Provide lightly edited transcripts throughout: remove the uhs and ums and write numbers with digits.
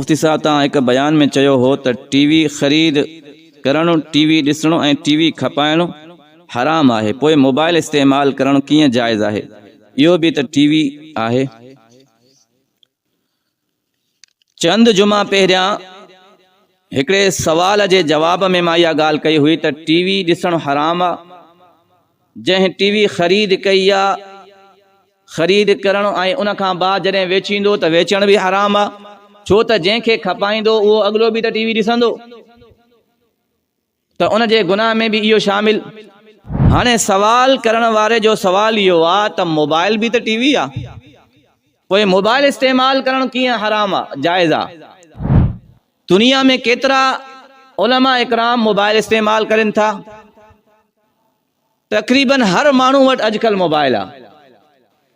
مفتي صاحب توهان هڪ بيان ۾ چيو هو ته ٽي وي خريد ڪرڻ، ٽي وي ڏسڻ ۽ ٽي وي کپائڻ حرام آهي پوء موبائل استعمال ڪرڻ ڪيئن جائز آهي؟ اهو به ته ٽي وي آهي. چند جمعا پهريان هڪڙي سوال جي جواب ۾ مان اها ڳالهه ڪئي هئي ته ٽي وي ڏسڻ حرام آ، جنهن ٽي وي خريد ڪئي آ، خريد ڪرڻ ۽ ان کان بعد جڏهن ويچيندو ته ويچڻ به حرام آ، ڇو ته جنهن کي کپائيندو اهو اڳلو به ته ٽي وي ڏسندو ته ان جي گناهه ۾ به اهو شامل. هاڻي سوال ڪرڻ واري جو سوال اهو آ ته موبائل به ته ٽي وي آ، پوء موبائل استعمال ڪرڻ ڪيئن حرام آ، جائز آ؟ دنيا ۾ ڪيترا علماء اڪرام موبائل استعمال ڪرين ٿا؟ تقريبن هر ماڻهو وٽ اڄڪلهه موبائل آ.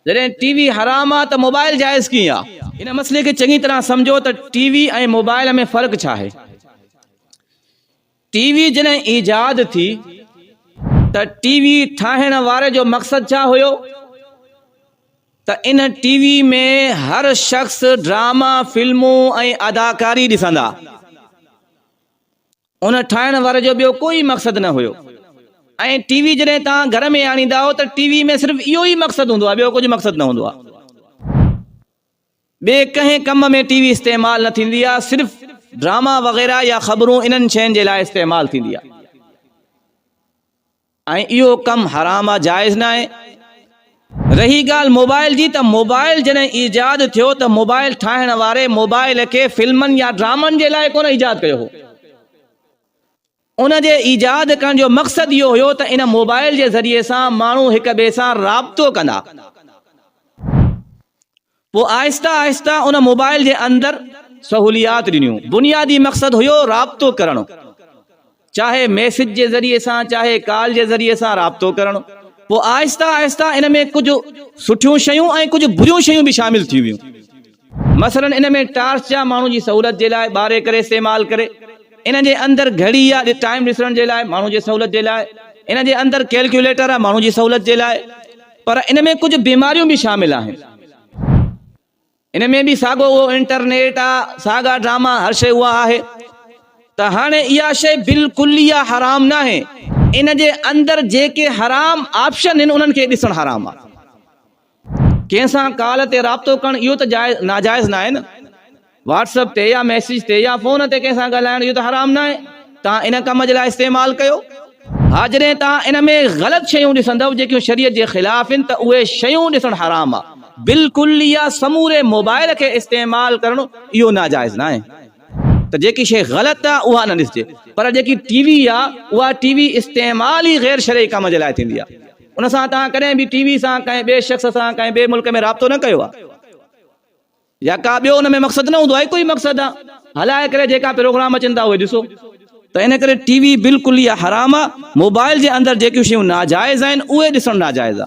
جڏهن ٽي وي حرام آ ته موبائل جائز ڪيئن آ؟ هن مسئلي کي چڱي طرح سمجهو ته ٽي وي ۽ موبائل ۾ فرق ڇا آهي؟ ٽي وي جڏهن ايجاد ٿي ته ٽي وي ٺاهڻ واري جو مقصد ڇا هيو؟ ته ان ٽي وي ۾ هر شخص ڊراما، فلمون ۽ اداڪاري ڏسندا. ان ٺاهڻ واري جو ٻيو ڪوئي مقصد نه هيو ۽ ٽي وي جڏهن توهان گهر ۾ آڻيندا آهيو ته ٽي وي ۾ صرف اهو ئي مقصد هوندو آهي ٻيو ڪجهه مقصد نه هوندو آهي ٻئي ڪنهن ڪم ۾ ٽي وي استعمال نه ٿيندي آهي صرف ڊراما وغيره يا خبرون انهن شين جي لاء استعمال ٿيندي آهي ۽ اهو ڪم حرام آ جائز ناهي. رهي ڳالهه موبائل جي ته موبائل جڏهن ايجاد ٿيو ته موبائل ٺاهڻ واري موبائل کي فلمن يا ڊرامن جي لاء ڪونه ايجاد ڪيو هو. ان جي ايجاد ڪرڻ جو مقصد اهو هيو ته ان موبائل جي ذريعي سان ماڻهو هڪ ٻئي سان رابطو ڪندا. پوء آهسته آهسته ان موبائل جي اندر سهوليات ڏنيون. بنيادي مقصد هيو رابطو ڪرڻ. چاهي ميسج جي ذريعي سان چاهي ڪال جي ذريعي سان رابطو ڪرڻ. پوء آهسته آهسته ان ۾ ڪجهه سٺيون شيون ۽ ڪجهه بريون شيون به شامل ٿي ويون. مثلاً ان ۾ ٽارچ جا ماڻهو جي سهولت جي لاء ٻاري ڪري استعمال ڪري. ان جي اندر گهڙي يا ٽائيم ڏسڻ جي لاء ماڻهو جي سهولت جي لاء. ان جي اندر ڪيلڪيوليٽر آهي ماڻهو جي سهولت جي لاء. پر ان ۾ ڪجهه بيماريون به شامل آهن. ان ۾ به ساڳو اهو انٽرنيٽ آ، ساڳا ڊراما هر شيء اها آهي. ته هاڻي اها شيء بالڪليه حرام ناهي. ان جي اندر جيڪي حرام آپشن آهن انهن کي ڏسڻ حرام آ. ڪنهن سان ڪال تي رابطو ڪرڻ اهو ته جائز ناجائز ناهي نه. واٽس اپ تي يا ميسيج تي يا فون تي ڪنهن سان ڳالهائڻ اهو ته حرام ناهي. توهان ان ڪم جي لاء استعمال ڪيو. ها جڏهن توهان ان ۾ غلط شيون ڏسندؤ جيڪيون شريعت جي خلاف آهن ته اهي شيون ڏسڻ حرام آ. بالڪليه سموري موبائل کي استعمال ڪرڻ اهو ناجائز ناهي. ته جيڪي شيء غلط آ اها نه ڏسجي. پر جيڪي ٽي وي آ اها ٽي وي استعمال ئي غير شرعي ڪم جي لاء ٿيندي آ. ان سان توهان ڪڏهن به ٽي وي سان ڪنهن ٻئي شخص سان ڪنهن ٻئي ملڪ ۾ رابطو نه ڪيو آ. يا ڪا ٻيو ان ۾ مقصد نه هوندو آهي هڪ ئي مقصد آ هلائي ڪري جيڪا پروگرام اچن ٿا اهي ڏسو ته ان ڪري ٽي وي بلڪل ئي حرام آ موبائل جي اندر جيڪيون شيون ناجائز آهن اهي ڏسڻ ناجائز آ.